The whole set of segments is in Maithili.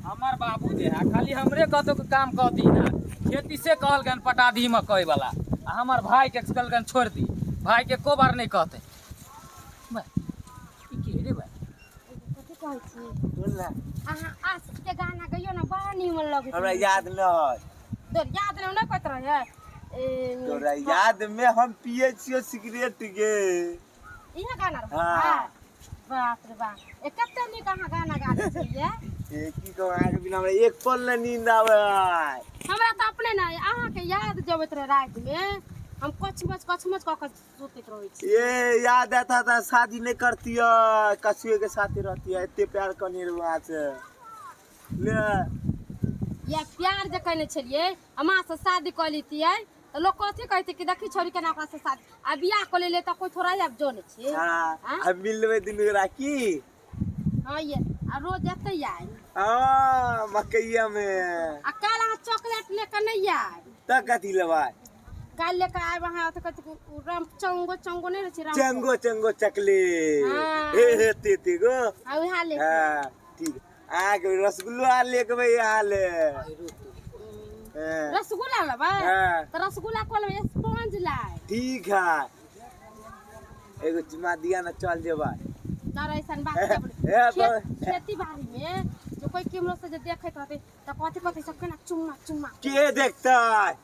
हमर बाबू जे है खाली हमरे कतौ के काम कह दी ना, खेती से कहलकन पटा दी मकई वाला, आ हमर भाई के कहलकन छोड़ दी, भाई के एको बार नहीं कहते। बा, ई के रे बा? कथी कहै छी? बोल ना। अहाँ आशिक के गाना गइयो ना, बड़ा नीमन लगै हमरा याद न है। तोर याद न नहि कहैत रहे। तोरा याद में हम पिए छियो सिगरेट के। इहे गाना रहे? हाँ। बाप रे बाप, ए कते नीक अहाँ गाना गाबै छियै। ए की कहू, अहाँके बिना हमरा एक पल न नींद आबै है। हमरा तऽ अपने नहि, अहाँके याद जबैत रहे राति में, हम कछमछ कछमछ कऽ के सुतैत रहै छी। ए याद आता था शादी नहीं करती है, कछुए के साथे रहती है, एते प्यार करने रहू अहाँ से। ले। या प्यार जे कहने छलियै, अमाँ से शादी कऽ लेतियै तऽ लोक कथी कहतै कि देखी छोरी केना ओकरा से शादी, आ बियाह कऽ लेलियै तऽ कोइ थोड़ा आब जनै छै। हाँ, हाँ? हम मिल लेबै दुनू गोरा की? हाँ ये, आ रोज एतै आयल। हाँ, मकैया में। आ काल्हि अहाँ चॉकलेट ले कऽ नहि आयब। तऽ कथी लेबै? काल्हि ले कऽ आयब अहाँ, अथी कथी राम चंगो चंगो नहि रहै छै, राम चंगो चंगो चॉकलेट। हाँ। हे हे ते ते गो। आ उएह ले। हाँ, ठीक। अहाँके रसगुल्लो आर ले के अहाँ ले। हाँ। रसगुल्ला लेबै? हाँ। तऽ रसगुल्ला को लेबै, स्पंज लाय। ठीक है, एगो चुमा दिया ना, चल जेबै। तर ऐसन बात खेती बाड़ी में जो कोई केमरो से जे देखैत रहतै तऽ कथी कथी सब केना चुम्मा चुम्मा के देखतै?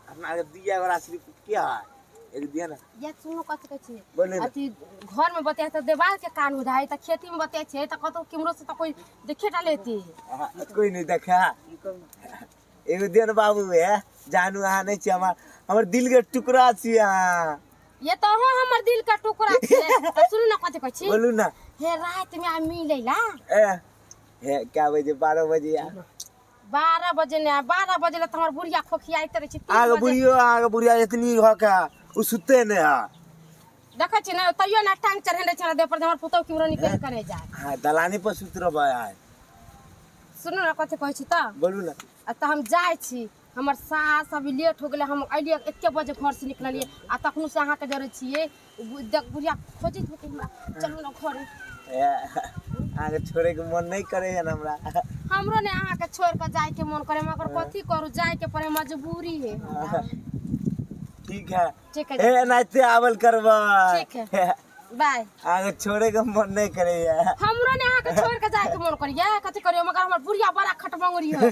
अपना के दिया वाला सिर्फ के है, एगो दिया ना। या सुनो कथी कहै छी? बोले ना। अथी घर में बतिया तऽ देवाल के कान उधाई, तऽ खेती में बतिया छै तऽ कतौ केमरो से तऽ कोई देखे टा लेती। हाँ, कोई नहीं देखा। एगो दिया ना बाबू, है जानू अहाँ नहीं छी, हमर हमर दिल के टुकड़ा छी अहाँ। ये तो हो हमर दिल का टुकड़ा छै। तऽ सुनू ना कथी कहै छी? बोलू ना। हे रात में आ मिलैला। ए हे क्या बजे? 12 बजे आ। 12 बजे ने, 12 बजे ले तऽ हमर बुढ़िया खोखियाइत रहै छै। आगे बुढ़ियो, आगे बुढ़िया इतनी हो के उ सुते ने है। देखै छी ने, तैयो ना टांग चढ़ेने रहै छै हमरा देह पर, हमर पुतहु केम्हरो निकलि कऽ नहि जाय। हाँ, दलानी पर सुत रहबै आइ। सुनू ना कथी कहै छी तऽ? बोलू ना। आ तऽ हम जाइ छी, हमर सास अभी लेट हो गेलै, हम अयलियै 1 बजे घर से निकललियै, आ तखनो से अहाँके जरे छियै, बुढ़िया खोजैत होतै हमरा। चलू ना घरे। अहाँके छोड़े के मन नहीं करे है हमरा। हमरो ने अहाँके छोड़ के जाय के मन करे, मगर कथी करू, जाय के पड़े, मजबूरी है हमरा। ठीक है। ठीक है। हे एनाहिते आवल करबै। ठीक है, बाय। अहाँके छोड़े के मन नहीं करे है। हमरो ने अहाँके छोड़ के जाय के मन करिए, कथी करियो, मगर हमर बुढ़िया बड़ा खटमंगरी है,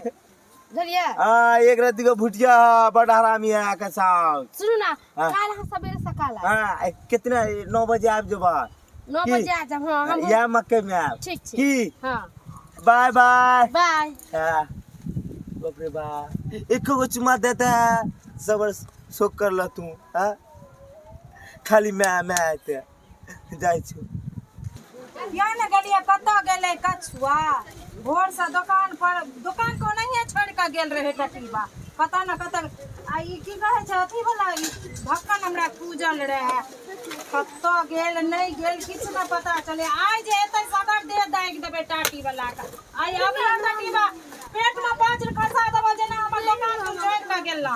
बुझलियै? हाँ, एक रात को भुटिया बड़ा हरामी है अहाँके साउस। सुनू ना, हाँ। काल्हि अहाँ सबेरे सकाल आयब। हाँ, कितना? 9 बजे आबि जेबै। 9 बजे आ जाब। हाँ, हम या मकई में आयब। ठीक छै। की? हाँ। Bye bye. बाय। हाँ। बाप रे बाप, एको गो चुमा देता है सबर शोक कर ल तू। हाँ, खाली मैं मैं आते जाइ छी। या ने गेलियै, कतऽ गेलै कछुआ? भोर से दोकान पर, दोकान के ओनाहिये छोड़ि कऽ गेल रहै टटीबा, पता न कतऽ। आ ई की कहै छै अथी वाला, ई ढक्कन हमरा खूजल रहै, कतऽ गेल नहि गेल किछु नहि पता चलै। आइ जे एतै सगर देह दागि देबै टाटी वाला के। आइ अभी टटीबा पेट मे वज्र खसा देबो, जेना हमर दोकान तू छोड़ि कऽ गेल।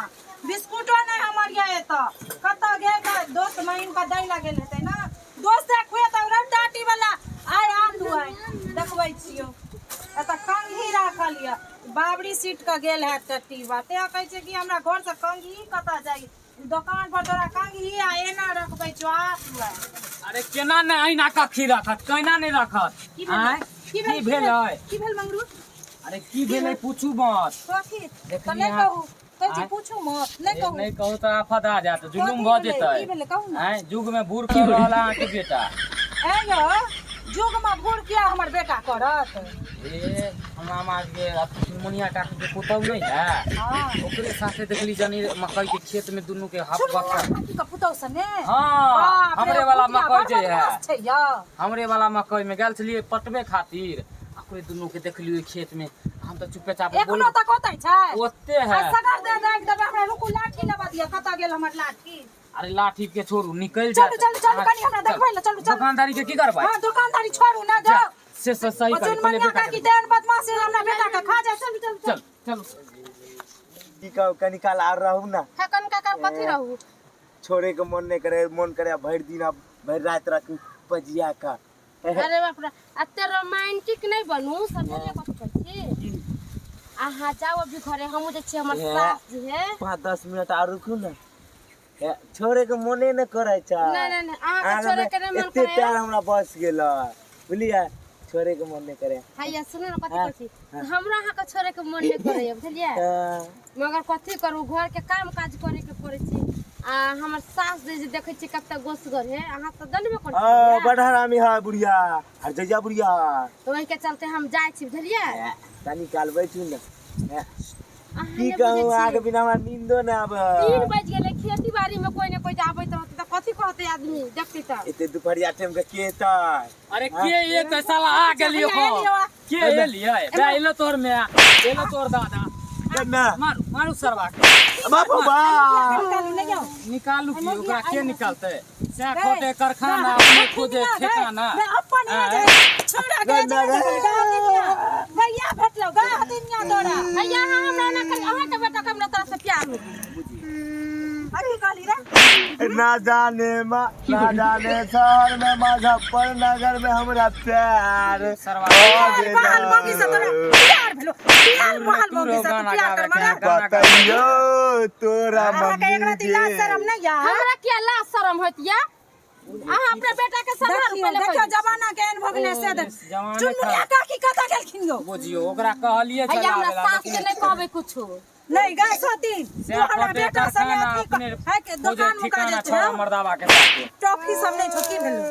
बिस्कुटो नहि हमर यऽ एतऽ। कतऽ गेल? दोस्त महिम के दै लए गेल हेतै ना, दोस्त खुएतौ रे टाटी वाला। आइ आ तू, आइ देखबै छियौ। एतऽ कंघी राखल यऽ, बाबरी सीट के गेल हैत टटीबा। तें कहै छै कि हमरा घर से कंघी कतऽ जाइ? दोकान पर तोरा कंघी आ एना रखबै छौ। आ तू आइ। अरे केना ने अहिना कखी रखत, केना नहि रखत? की भेलै? आँय? की भेल? की भेलै? की भेल मंगरू? अरे की भेलै पूछू मत। कथी तऽ? देखली नहि अहाँ- कहू कहै छी। आँय? पूछू मत, नहि कहू। नहि कहू तऽ आफत आ जायत, जुलुम कथी भऽ भेलै? जेतै। की भेलै कहू ने। आँय, युग में बूढ़ कर रहल अहाँके बेटा। ए यौ, युग मे बूढ़ किया हमर बेटा करत? ए हमरा मामा के मुनिया काकी के पुतहु नहीं है? हाँ। ओकरे साथे देखली जनी मकई के खेत में दुनू के हप सुनू गप। काकी के पुतहु सने? हाँ, बाप रे, हमरे वाला भुतिया मकई बड़ जे है। बदमाश छै यौ। हमरे वाला मकई में गेल छलियै पटबे खातिर, आ ओकरे दुनू के देखलियै खेत में। हम तऽ चुपे चाप एखनो तक ओतै छै? ओते है। आ सगर दे दागि देबै हमरा। रुकू, लाठी लेबऽ दिअ। कतऽ गेल हमर लाठी? अरे लाठी के छोड़ू, निकल चलू। जायत। चलू चलू, हाँ, कनी हमरा चल। देखबै ने, चलू चलू। दुकानदारी के की करबै? हाँ, दुकानदारी छोड़ू ना, जा, जाओ। से से सही करी पहिले चुनमुनिया बेटा काकी के। तेहन बदमाश है, हमरा बेटा के खा जाए। चलू चलू। चल चल। की कहू, कनी काल आर रहू ना। कन काका कथी रहू? छोड़े के मन नहीं करे, मन करे भरि दिन अब भरि राति रखू पजिया का। अरे बाप रे, एते रोमांटिक नहि बनू। समझलियै कथी कहै छी? अहाँ जाउ अभी घरे, हमहूँ जाइ छियै हमर हे। सास जे है। 5-10 मिनट आर रुकू ने, छोड़े के मोने न करे छै। नहीं नहीं नहीं, अहाँके छोड़े के नहीं मन एते करे। प्यार हमरा बस गेल बुझलियै, छोड़े के मन नहीं करे। हैया सुनू ने कथी कहै छी, हमरा अहाँके छोड़े के मन नहीं करैया बुझलियै, मगर कथी करू घर के काम काज करे के पड़ै छै। आ हमर सास जे देखै छियै कते गोसगर है, अहाँ तऽ जानबे करै छियै। बड़ हरामी है बुढ़िया, हर जइया बुढ़िया। तऽ ओहिके चलते हम जाइ छी बुझलियै। तनी काल बैठू ने। अहाँ की नहि कहूँ बुझै अहाँके छियै। बिना हमरा नींदो नहि आबै। 3 बजि गेलै, खेती बाड़ी में कोई ने कोई आबैत रहतै तऽ कथी कहतै आदमी देखतै तऽ। एते दुपहरिया टाइम के के एतै? अरे के एतै साला, आ गेलियो के एलियै? बे एलो तोहर my, एलो तोहर दादा। मारू मारू सरवा के। बाप बा निकालू की, ओकरा के निकालतै? सै खोटे कारखाना, अपने खोजे ठेकाना। अपन छोड़ा के गैया भेटलो गा हतिनिया तोरा। हैया अहाँ हमरा ना करी, अहाँके बेटा के हमरा तरफ से प्यार हो गेल। अभी कहली रे ना जाने मा, ना जाने शहर में मुजफ्फरनगर में हमरा प्यार सरवा बहाल मौगी से तोरा प्यार भेलो, प्यार बहाल मौगी से तू प्यार कर मरा। बताइयो तोरा अहाँके एकरा मम्मी ती लाज शरम नहीं या? हमरा किया लाज शरम होइत या? अहाँ अपना बेटा के सम्हारू देखियो पहिले। देखियो जमाना के एहन भऽ गेलै से देख। जमाना चुनमुनिया काकी कतऽ गेलखिन यौ? बुझियो ओकरा कहलियै हैया हमरा चला सास के नहीं कहबै कुछो। नहीं गाय सती तू हमरा बेटा संगे अथी है के दोकान मुका जे छौ मर्दावा के साथे टॉफी सब नहीं छौ। की भेलो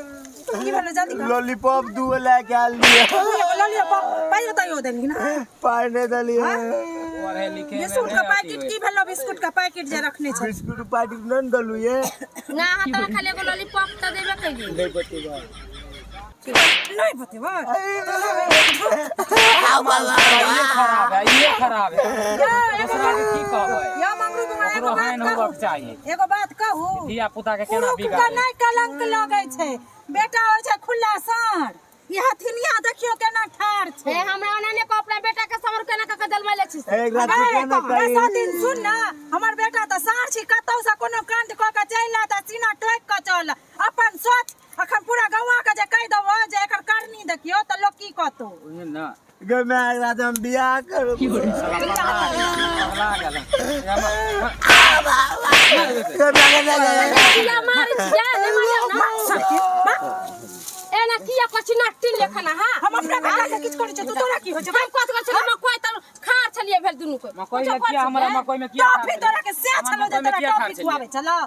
की भेलो जल्दी कह। लॉलीपॉप दू लेके आयल दिए। लॉलीपॉप पाइयो तैयो देलही ना? पाइ नहीं देलिए। पढ़े लिखे में बिस्कुट नहीं के पैकेट अथी की भेलो? बिस्कुट के पैकेट जे रखने छै। बिस्कुट पार्टी नहीं देलू ये ना अहाँ तोरा खाली एगो लॉलीपॉप तऽ देबे कैली। नहीं बतेबा, नहीं बतेबा। ये खराब है, ये खराब है। दूसरा के की कहबै? या मंगरू कुमार एगो ओकरो बात हैन होबक कहू, चाही। एगो बात कहू, धिया पुता के केना पुरुख के बिगाड़े? नहीं कलंक लगै छै, बेटा होइ छै खुला साँढ़। ई हथिनिया देखियो केना ठाढ़ छै। हे हमरा ओना ने अपना बेटा के समर केना कऽ के दलबै छी। एक रात के ना कही दिन सुन ना, हमर बेटा तऽ साँढ़ छी, कतौ से कोनो कांड कऽ के चलि आयत आ सीना टोकि कऽ चल। अपन सोच अखन पूरा गौआ के जे कहि देबो जे एकर करनी देखियो तऽ लोक की कहतौ? ओहे ना गे मैं एक रात हम बियाह करू। पगला गेल। किया मारै छियै? नहि मारियौ ना। एना किया कहै छी नाटी लेखन अहाँ? हम अपना बेटा के किछु करै छियै तऽ तोरा की होइ छै? हम कथी कहै छलियै? मकइ तऽ खार छलियै भेल दुनू के। मकई में किया, हमरा मकई में किया? टॉफी तोरा के से छलो जे तोरा टॉफी खुआबै छलो?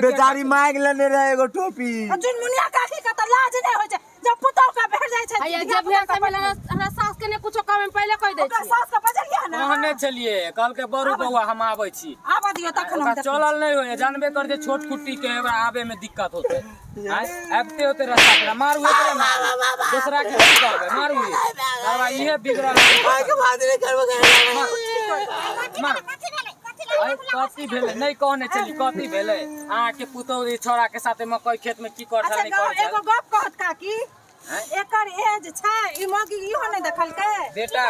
बेचारी मांग लेने रहे एगो टोपी। चुनमुनिया काकी के तऽ लाज नहि होइ छै जब पुतहु के भेट जाइ छै। हैया जे भेल से भेल, हमरा सास के नहि कुछो कहबै, पहिले कहि दै ओकरा छी। सास के बजलियै ने? कहने छलियै, कहलकै बरू बौआ हम आबै छी। आबऽ दियौ तखन हम ओकरा चलल नहीं होइए, जानबे कर जे छोट कुट्टी के ओकरा आबे में दिक्कत होते। आबिते होते रास्ता पर मारू, एकरे मारू, दूसरा के की कहबै? मारू बाबा इहे बिगड़ल। मारू। अरे कथी भेलै? नहीं कहने छली कथी भेलै अहाँके पुतहु ई छौड़ा के साथे मकई खेत में की कर अच्छा छल नहीं कर छल। एगो गप कहत काकी, एकर एज छै, ई मौगी इहो नहि देखलकै? बेटा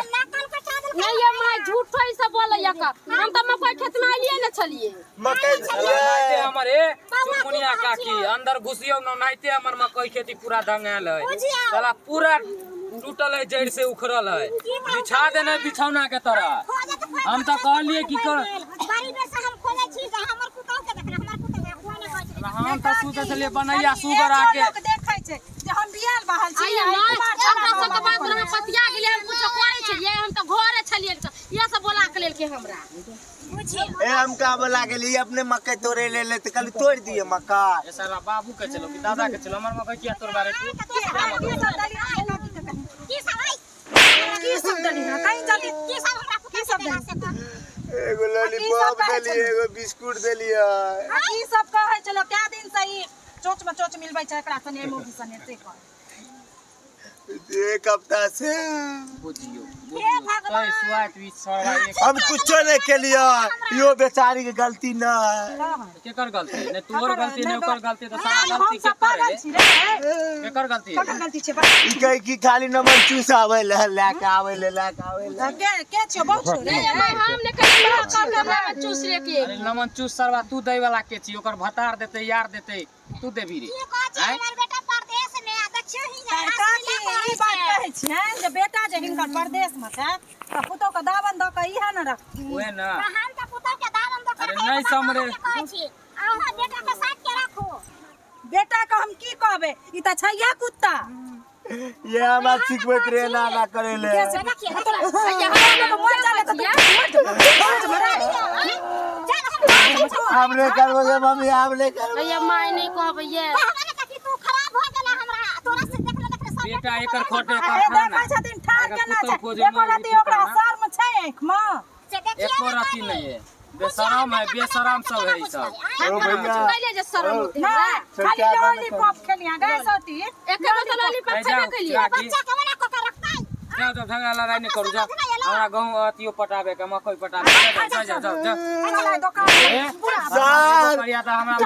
नहीं ये my झूठो ई सब बोलैया का, हम तऽ मकई खेत में आइलिए ने छलियै। मकई नाहिते हमर ए चुनमुनिया काकी अंदर घुसियौ न, नाहिते हमर मकई खेती पूरा दंगायल है साला, पूरा टूटल है, जड़ से उखड़ल है, बिछा देने बिछौना के तरह। हम तऽ कहलियै की कर, हम तऽ सोचै छलियै बनैया सुगर आके लोक देखै छै जे हम बियाल बहाल छी। आइए ना हमरा सबके बात पर पतिया गेलियै, हम कुछो करै छलियै? हम तऽ घरे छलियै, इएह सब बोला के लेलकै हमरा। ए हम का बोला के लिए अपने मकई तोड़े ले ले, तो कल तोड़ दिए मकई। ए साला बाबू के चलो कि दादा के चलो, हमर मकई किया तोड़बा रे तू? की सब देली ना कहीं जल्दी, की सब देली? एगो लॉलीपॉप देलिए, एगो बिस्कुट देलिए। आ की सब कहै छलो? कै दिन से ई चोच में चोच मिलबै छै एकरा सने मौगी सने से कह। एक हफ्ता से। बुझियो बुझियो सुआत बीच सरवा एक। हम कुछो नहीं के लिए, यो बेचारी के गलती न है। केकर गलती? नहीं तोहर गलती नहीं ओकर गलती, तो सारा हम गलती सब केकर पागल है? छी रे। केकर गलती? ककर गलती छै बा? ई कहे की खाली नमन चूस आवे ले, लेके आवे ले, लेके आवे ले। के के छियो बहुत छो रे? नहीं माय, हम ने कहलियै हमरा कहलकै हमरा चूस ले के। अरे नमन चूस सरवा तू दै वाला के छी? ओकर भतार देतै, यार देतै, तू देबी रे? काकी ई बात कहै छियै जे बेटा जे हिनकर परदेश में छै तऽ पुतोह के दावन दऽ के ने रखती। ओहे ना। हम तऽ पुतहु के दान दऽ अरे नहीं समरे। कहै छी, अहाँ बेटा के साथ के राखू। बेटा के हम की कहबै, ई तऽ छैहे कुत्ता। ये हमरा सिखबैत रहे ना ना करे ले। मर जाले तऽ तू मर जो, मर जो, मर जो। हम नहीं करबो गे मम्मी, हम नहीं करबो। भैया माय नहीं कहबै ये। तू खराब भऽ गेला, हमरा तोरा से देखले देखले सब। बेटा एकर खोटे ए, कारखाना। देखै छथिन ठाढ़ एकर केना पुतहु छै, खोजे एको मौगी रत्ती ओकरा ठिकाना। शर्म छै आँखिमे? से देखिए एको रत्ती नहीं है, बेशरम है, बेशरम सब है ई सब। ओ भैया। कैले जे शरम होतै ना हमरा? खाली लॉलीपॉप खेलिया गए सती। एके गो तऽ लॉलीपॉप ए, छेबे जाओ, केलियै। चुरा दी। बच्चा के मना कऽ के रखतै। जाओ जाओ, झगड़ा लड़ाई नहीं करू, जाओ। हमरा गहूँ अथियो पटाबे के, मकई पटाबे के, जाओ जाओ जाओ जाओ। चला दोकान। ए, सर। करिया तऽ हमरा तू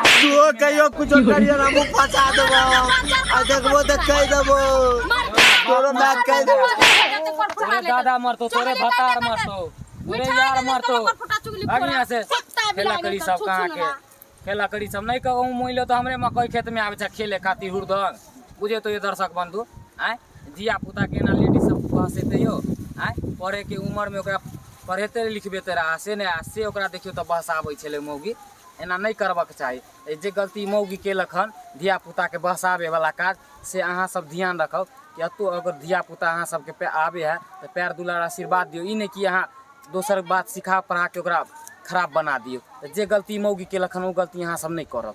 कहियो कुछो करियो ना, मुँह फंसा देबो आ देखबो तऽ कहि देबो, तोरो माय कहि देबो। तोरे दादा मरतो, तोरे भतार मरतो, तोरे यार मरतो। भाग यहाँ से। खेला करी सब कहाँ के खेला करी सब नहीं कहूँ मोइलो तो हमरे मकई खेत में आवे छै खेले खातिर हुरदंग बुझे तो। ये दर्शक बंधु आय, धिया पुता के एना लेडीज सब बहसेते यौ आय। पढ़े के उम्र में ओकरा पढ़ेते लिखबेते रहा से नहि, आ से ओकरा देखियौ तऽ बहसाबै छलै मौगी। एना नहि करबाक चाही। ई जे गलती मौगी केलक हन धिया पुताके बहसाबै वाला काज, से अहाँ सब ध्यान रखब कि एतौ अगर धिया पुता अहाँ सबके पे आबै है तऽ प्यार दुलार आशीर्वाद दियौ, ई नहि कि अहाँ दोसर बात सिखा पढ़ा के ओकरा खराब बना दियौ। तऽ जे गलती मौगी केलक हन ओ गलती अहाँ सब नहि करब।